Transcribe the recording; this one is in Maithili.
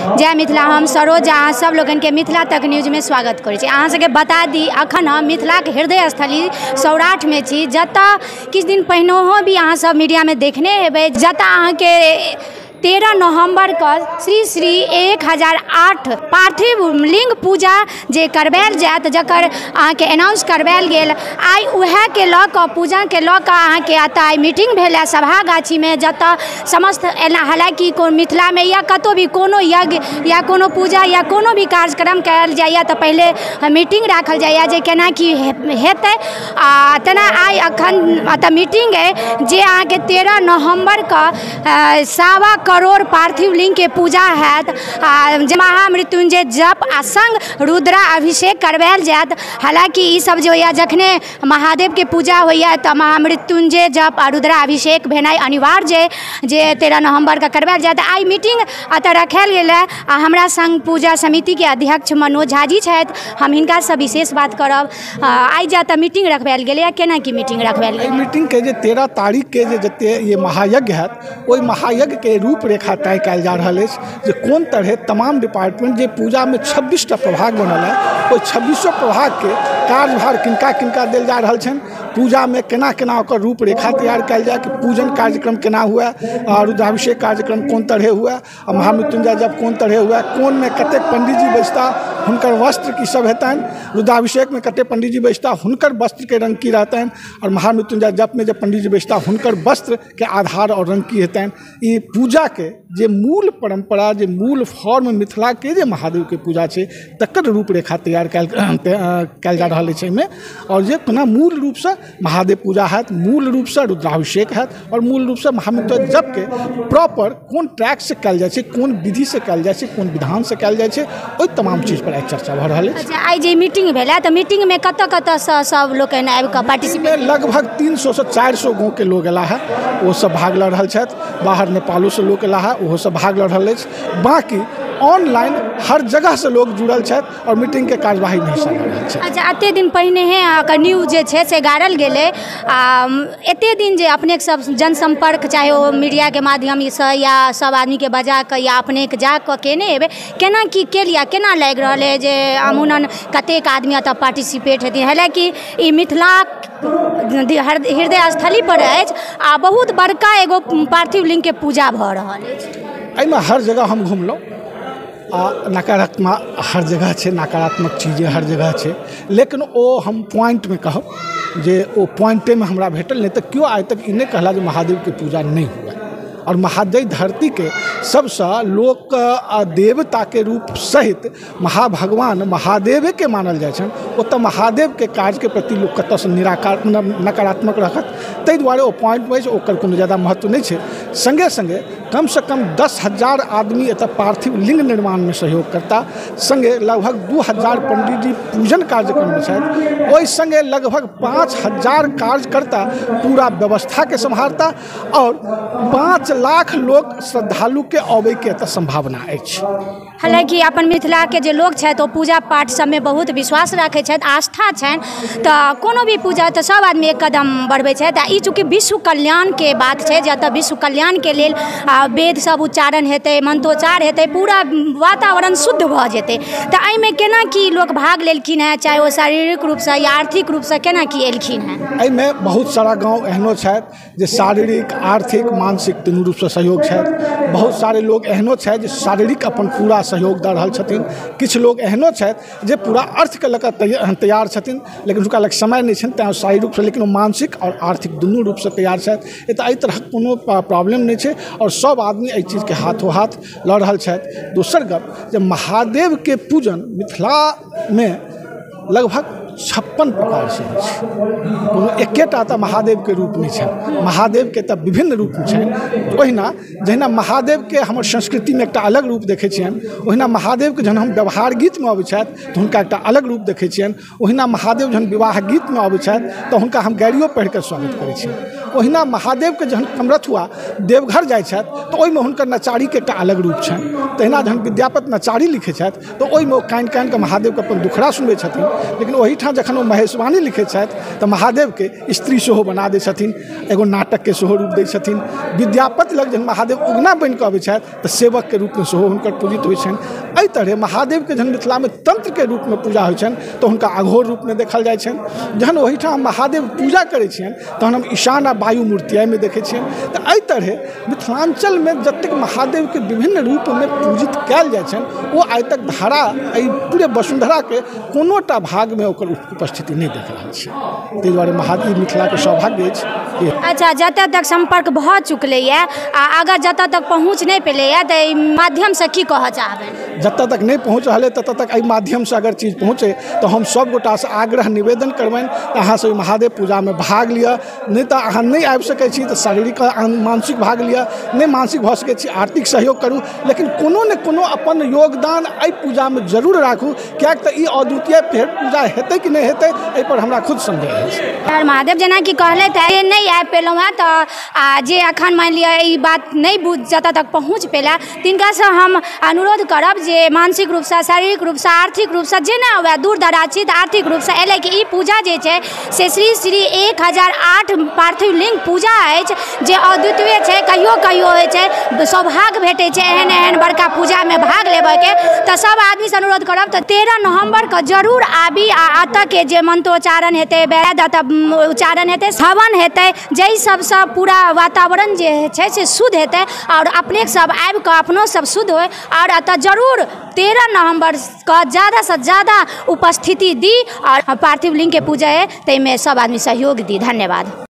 जय मिथिला। हम सरोज अहाँ सब लोगन के मिथिला तक न्यूज में स्वागत करै छी। अहाँ सबके बता दी अखन हम मिथिलाके हृदय स्थली सौराठ में छी, जतऽ किछु दिन पहिनहो भी अहाँ सब मीडिया में देखने हेबै, जतऽ अहाँके 13 नवम्बर के श्री श्री 1008 पार्थिव लिंग पूजा जे करवायल जायत, जकर अहाँके अनाउंस करवायल गेल। आइ उएहके लऽ कऽ पूजाके लऽ कऽ अहाँके एतऽ आइ मीटिंग भेल है सभागाछीमे, जतऽ समस्त हालाँकि मिथिलामे या कतहु भी कोनो यज्ञ या कोनो पूजा या कोनो भी कार्यक्रम कयल जाइए तऽ पहिले मीटिंग राखल जाइए जे केना की हेतै। आ तेना आइ अखन एतऽ मीटिंग अइ जे अहाँके 13 नवम्बर के 1.25 करोड़ पार्थिव लिंग के पूजा हैत आ महामृत्युंजय जप आ संग रुद्रा अभिषेक करवायल जायत। हालाँकि ई सब जे होइए, जखने महादेव के पूजा होइए तऽ महामृत्युंजय जप आ रुद्रा अभिषेक भेनाइ अनिवार्य जे 13 नवम्बर के करवायल जायत। आइ मीटिंग एतऽ रखल गेल है आ हमरा संग पूजा समिति के अध्यक्ष मनोज झा जी छथि, हम हिनकासँ विशेष बात करब। आइ जे एतऽ मीटिंग रखवायल गेलैए, केना की मीटिंग रखवायल गेलै? मीटिंग के जे 13 तारीख के जे जते ये महायज्ञ हैत, ओहि महायज्ञ के रूपरेखा तय कयल जा रहल अछि जे कोन तरहे तमाम डिपार्टमेंट जे पूजामे 26टा प्रभाग बनल है, ओहि 26 प्रभागके कार्यभार किनका किनका देल जा रहल छनि, पूजामे केना केना ओकर रूपरेखा तैयार कयल जाय, कि पूजन कार्यक्रम केना हुए, आ रुद्राभिषेक कार्यक्रम कोन तरहे हुए, आ महामृत्युंजय जप कोन तरहे हुए, कोनमे कतेक पंडीजी बैसता, हुनकर वस्त्र की सब हेतनि, रुद्राभिषेकमे कतेक पंडीजी बैसता, हुनकर वस्त्रके रंग की रहतनि, और महामृत्युंजय जपमे जब पंडीजी बैसता हुनकर वस्त्रके आधार और रंग की हेतनि। ई पूजाके जे मूल परंपरा, जे मूल फॉर्म मिथिलाके जे महादेवके पूजा छै, तकर रूपरेखा तैयार कयल जा रहल अछि एहिमे। और जे कोना मूल रूपसँ महादेव पूजा हैत, मूल रूपसँ रुद्राभिषेक हैत, और मूल रूपसँ महामृत्युंजय जपके प्रॉपर कोन ट्रैकसँ कयल जाइ छै, कोन विधिसँ कयल जाइ छै, कोन विधानसँ कयल जाइ छै, ओहि तमाम चीज पर आइ चर्चा भऽ रहल अछि। अच्छा, आइ जे मीटिंग भेलै तऽ मीटिंगमे कतऽ कतऽसँ सब लोकनि आबि कऽ पार्टिसिपेट? लगभग 300 से 400 गाँवके लोग अयला है, ओ सब भाग लऽ रहल छथि। बाहर नेपालोसँ लोक अयला है, ओहो सब भाग लऽ रहल अछि। बाँकी ऑनलाइन हर जगहसँ लोग जुड़ल छथि और मीटिंगके कार्यवाहीमे हिस्सा लऽ रहल छथि। अच्छा, एते दिन पहिने एकर न्यूज जे छै से गाड़ल गेलै, आ एते दिन जे अपनेके सब जनसम्पर्क चाहे ओ मीडियाके माध्यमसँ या सब आदमीके बजा कऽ या अपनेके जा कऽ केने हेबै, केना की केलियै, केना लागि रहल है जे अमूनन कतेक आदमी एतऽ पार्टिसिपेट हेथिन? हालाँकि ई मिथिलाक हृदय स्थली पर अछि आ बहुत बड़का एगो पार्थिव लिंगके पूजा भऽ रहल अछि। एहिमे हर जगह हम घुमलहुँ आ नकारात्मक हर जगह छै, नकारात्मक चीजें हर जगह छै, लेकिन ओ हम पॉइंटमे कहब जे ओ पॉइंटेमे हमरा भेटल, नहि तऽ केओ आइ तक ई नहि कहला जे महादेवके पूजा नहि हुए। और महादेव धरतीके सबसँ लोक देवताके रूप सहित महाभगवान महादेवेके मानल जाइ छनि, ओतऽ महादेवके कार्यके प्रति लोक कतऽसँ निराकार नकारात्मक रखत, ताहि दुआरे ओ पॉइंटमे अछि, ओकर कोनो ज्यादा महत्व नहि छै। सङ्गे सङ्गे कमसँ कम 10,000 आदमी एतऽ पार्थिव लिंग निर्माणमे सहयोग करता, सङ्गे लगभग 2,000 पंडीजी पूजन कार्यक्रममे छथि, ओहि सङ्गे लगभग 5,000 कार्यकर्ता पूरा व्यवस्थाके सम्हारता, और 5 लाख लोक श्रद्धालुके अबैके एतऽ सम्भावना अछि। हालाँकि अपन मिथिलाके जे लोक छथि ओ पूजा पाठ सबमे बहुत विश्वास राखै छथि, आस्था छनि, तऽ कोनो भी पूजा तऽ सब आदमी एक कदम बढ़बै छथि। आ ई चूँकि विश्व कल्याणके बात छै, जतऽ विश्व कल्याणके लेल वेद सब उच्चारण हेतै, मंत्रोच्चार हेतै, पूरा वातावरण शुद्ध भऽ जेतै, तऽ एहिमे केना की लोक भाग लेलखिन हेँ, चाहे ओ शारीरिक रूपसँ या आर्थिक रूपसँ केना की एलखिन हेँ? एहिमे बहुत सारा गाँव एहनो छथि जे शारीरिक, आर्थिक, मानसिक तीनू रूपसँ सहयोग छथि। बहुत सारे लोग एहनो छथि जे शारीरिक अपन पूरा सहयोग दऽ रहल छथिन, किछु लोग एहनो छथि जे पूरा अर्थके लऽ कऽ तैयार छथिन, लेकिन हुनका लग समय नहि छनि, तैँ शारीरिक रूपसँ, लेकिन ओ मानसिक आओर आर्थिक दुनू रूपसँ तैयार छथि। एतऽ एहि तरहक कोनो प्रॉब्लम नहि छै और सब आदमी एहि चीजके हाथो हाथ लऽ रहल छथि। दोसर गप जे महादेवके पूजन मिथिलामे लगभग 56 प्रकारसँ होइ छै, कोनो एकेटा तऽ महादेवके रूप नहि छनि, महादेवके तऽ विभिन्न रूप छनि। ओहिना जहिना महादेवके हमर संस्कृतिमे एकटा अलग रूप देखै छियनि, ओहिना महादेवके जहन हम व्यवहार गीतमे अबै छथि तऽ हुनका एकटा अलग रूप देखै छियनि, ओहिना महादेव जहन विवाह गीतमे अबै छथि तऽ हुनका हम गारियो पढ़िकऽ स्वागत करै छियनि। ओहिना महादेवके जहन कमरथुआ देवघर जाइ छथि तऽ ओहिमे हुनकर नचारीके एकटा अलग रूप छनि। तहिना जहन विद्यापति नचारी लिखै छथि तऽ ओहिमे ओ कानि कानि कऽ महादेवके अपन दुखड़ा सुनबै छथिन। लेकिन ओहिठाम जखन ओ महेशवाणी लिखै छथि तऽ महादेवके स्त्री सेहो बना दै छथिन, एगो नाटकके सेहो रूप दै छथिन। विद्यापति लग जहन महादेव उगना बनि कऽ अबै छथि तऽ सेवकके रूपमे सेहो हुनकर पूजित होइ छनि। एहि तरहे महादेवके जहन मिथिलामे तंत्रके रूपमे पूजा होइ छनि तऽ हुनका अघोर रूपमे देखल जाइ छनि। जहन ओहिठाम महादेव पूजा करै छियनि तहन हम ईशान आ वायु मूर्ति एहिमे देखै छियनि। तऽ एहि तरहे मिथिलाञ्चलमे जतेक महादेवके विभिन्न रूपमे पूजित कयल जाइ छनि ओ आइ तक धारा एहि पूरे वसुंधराके कोनो टा भागमे ओकर उपस्थिति नहि देख रहल छै। ताहि दुआरे महादेव मिथिलाके सौभाग्य अछि। अच्छा, जतऽ तक सम्पर्क भऽ चुकलैए आ अगर जतऽ तक पहुँच नहि पेलैए तऽ एहि माध्यमसँ की कहऽ चाहबै? जतऽ तक नहि पहुँच रहलै ततऽ तक एहि माध्यमसँ अगर चीज पहुँचे तऽ हम सब गोटासँ आग्रह निवेदन करबनि तऽ अहाँ सब महादेव पूजामे भाग लिअ। नहि तऽ अहाँ नहि आबि सकै छी तऽ शारीरिक मानसिक भाग लिअ, नहि मानसिक भऽ सकै छी आर्थिक सहयोग करू, लेकिन कोनो ने कोनो अपन योगदान एहि पूजामे जरूर राखू, किएक तऽ ई अद्वितीय फेर पूजा हेतै कि नहि हेतै एहिपर हमरा खुद सन्देह अछि। महादेव जेनाकि कहलथि नहि आबि पेलहुँ हेँ तऽ आ जे अखन मानि लिअ ई बात नहि बुझ जतऽ तक पहुँच पेला तिनकासँ हम अनुरोध करब जे मानसिक रूपसँ, शारीरिक रूपसँ, आर्थिक रूपसँ जेना हुए दूर दराज छी तऽ आर्थिक रूपसँ एहि कि ई पूजा जे छै से श्री श्री 1008 पार्थिव लिंग पूजा अछि जे अद्वितीय छै। कहियो कहियो होइ छै, सौभाग्य भेटै छै एहन एहन बड़का पूजामे भाग लेबऽके। तऽ सब आदमीसँ अनुरोध करब तऽ 13 नवम्बरके जरूर आबी आ एतऽके जे मंत्रोच्चारण हेतै, वेद एतऽ उच्चारण हेतै, हवन हेतै, जाहि सबसँ पूरा वातावरण जे छै से शुद्ध हेतै आओर अपने सब आबिकऽ अपनो सब शुद्ध होइ। आओर एतऽ जरूर 13 नवम्बरके ज़्यादासँ ज़्यादा उपस्थिति दी और पार्थिव लिंगके पूजा है ताहिमे सब आदमी सहयोग दी। धन्यवाद।